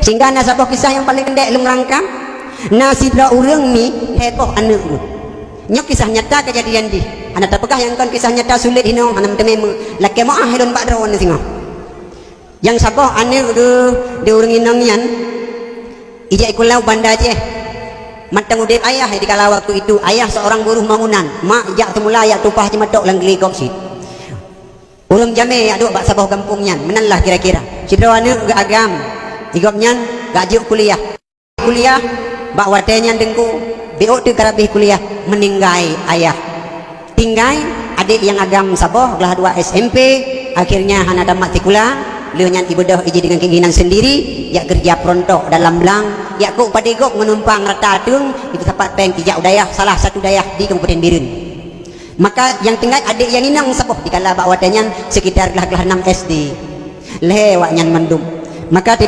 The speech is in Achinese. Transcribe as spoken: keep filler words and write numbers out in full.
Sehingga na saboh kisah nyang paleng ndek lôn rangkam, na sidroe ureuëng mi lhée boh aneuëk geuh. Nyoe kisah nyata keujadian jih. Hana tapeugah nyang kon kisah nyata sulet hinoe, hana meuteumé lakée meuáh lôn bak droeneuh singoh. Nyang saboh aneuëk geuh di ureuëng inong nyan, ijak ikulau Banda Aceh. Mantong udeb ayah di kala waktu itu, ayah seorang buruh bangunan, mak ijak seumula yak tupah jimatok lam geuligok cit. Ureuëng jamé yak duek bak saboh gampông nyan, meunan lah kira-kira. Sidroe aneuëk geuagam, igobnyan geujok kuliah. Kuliah, bak watée nyan Teungku, bék teuk ka habéh kuliah, meuninggai ayah. Tinggai adék nyang agam saboh, glah dua S M P, akhirnya hana tamat sikula, lheueh nyan ibeudôh iji dengan keinginan sendiri, yak keureuja peurontok dalam blang, yak kok padé gob meunumpang rata ateueng, ipeusapat péng ijak u dayah, salah satu dayah di Kabupaten Bireuen. Maka nyang tinggai adék nyang inong saboh dikala bak watée nyan sekitar glah-glah enam S D. Lhée awaknyan mandum. Maka tiba